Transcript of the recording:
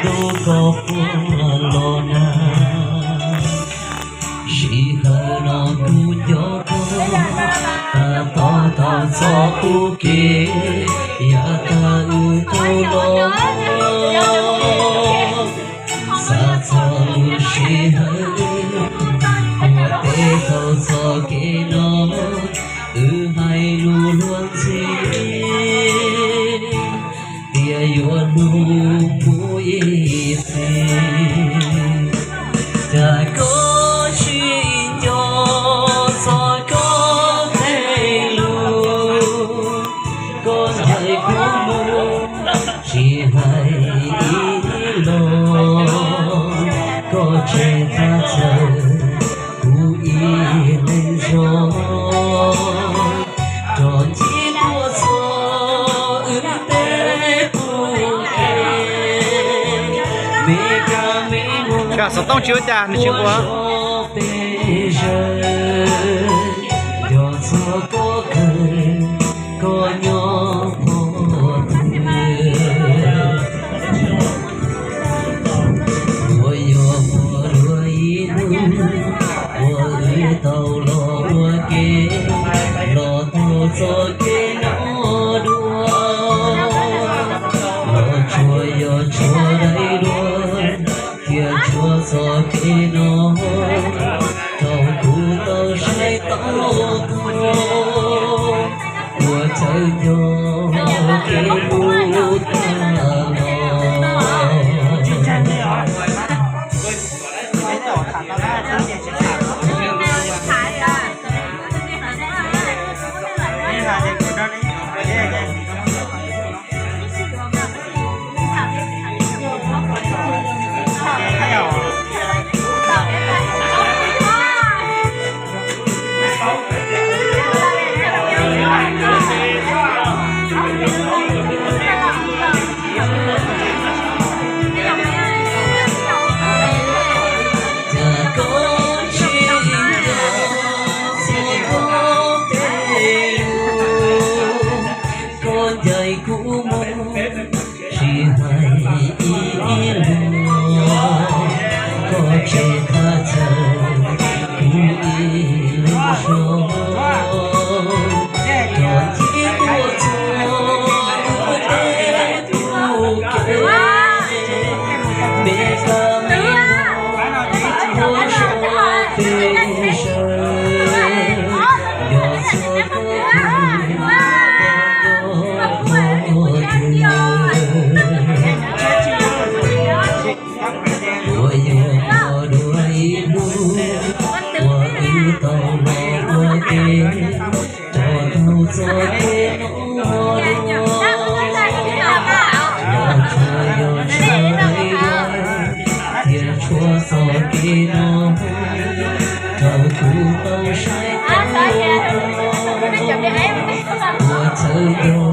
Tub koj puas los na, sij hawm no kuv nco koj, tas tau tau txog kuv kev, yav tag wb tau los, xav txog lub sij hawm, ua teb tau txog kev no, wb hais lus luag ntxhi, tias yuav hlub mus ib txhis. Cas koj tsis nco txog koj tej lus, koj ncaim kuv mus tsis hais ib los, koj tseg thaj chaw kuv ib leeg zog, rov ntsib tuaj txog wb tej tub kev, me kab me noog, xov tooj tsis ua cas nws tsis ua, peb zawg, nco txog koj kawg, koj nyob qhov twg. Puas yog muaj dua ib hnub uas wb tau los ua ke, los tau txoj kev no dua, los tsuas yog tshuav daim duab, thiaj tshuav txoj kev no rau kuv tau saib tau tuaj, ua chaw nco kev mus tag los. Koj ncaim kuv mus tsis hais ib los, koj tseg thaj chaw kuv ib leeg zog, rov ntsib tuaj txog wb tej tub kev, me kab me noog ua zog peb zawg, nco txog koj kawg, koj nyob qhov twg. Puas yog muaj dua ib hnub uas wb tau los ua ke, rau tau txoj kev no dua, los tsuas yog tshuav daim duab, thiaj tshuav txoj kev no rau kuv tau saib tau tuaj, ua chaw nco